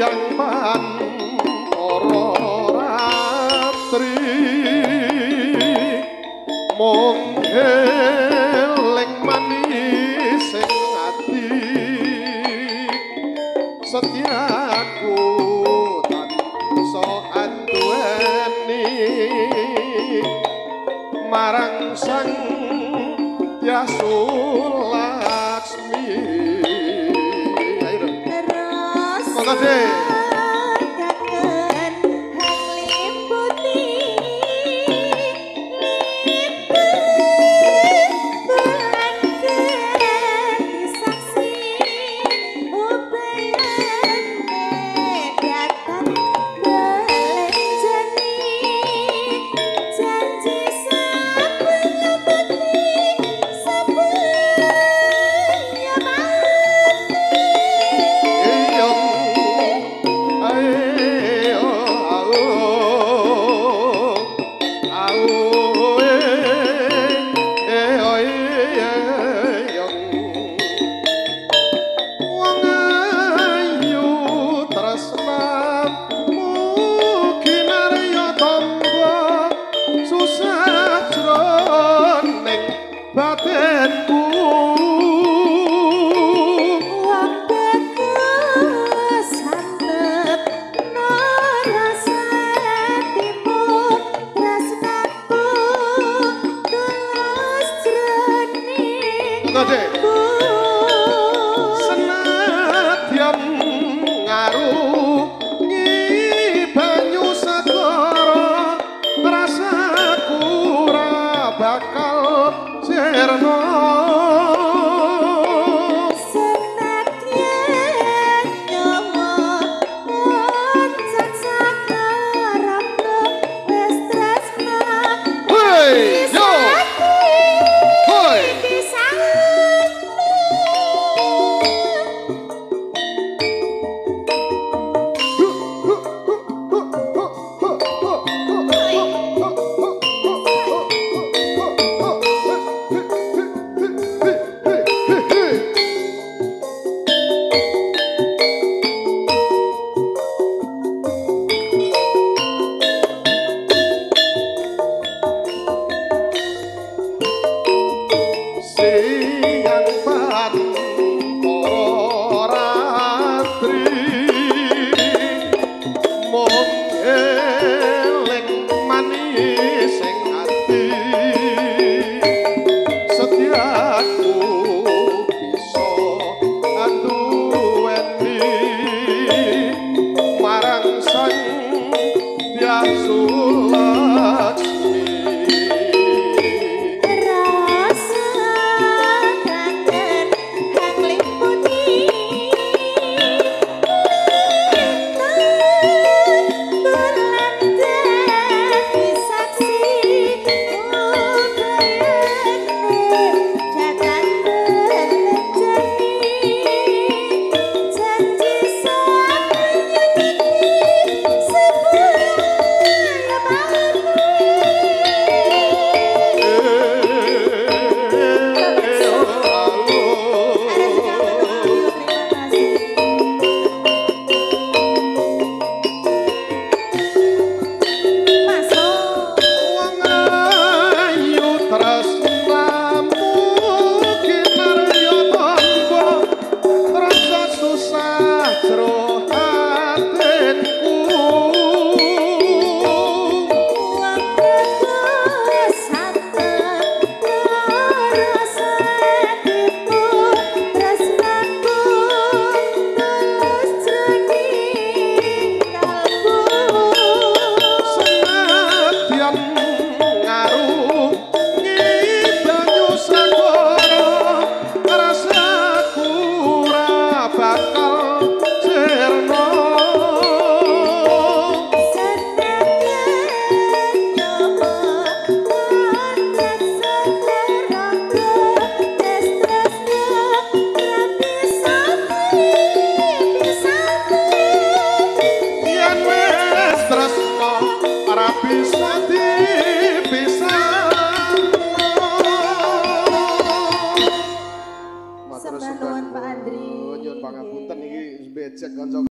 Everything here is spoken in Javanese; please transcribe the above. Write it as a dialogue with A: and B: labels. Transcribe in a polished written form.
A: Siang pan ratri mung eling manis sing ati setiaku tan iso anduweni marang Sang Yasul Laksmi. Ayo monggo Dik. Senadyan ngarungi banyu segara rasaku ora bakal sirna.
B: Senadyan nyawa pancen sakarepno wis tresna.
A: Hei yo hoi. Siang pan ratri mung eling manis sing ati setiaku bisa anduweni marang Sang Yasul Laksmi.
B: Sembah nuwun Pak Andri.
A: Nyuwun pangapunten iki becek kanca.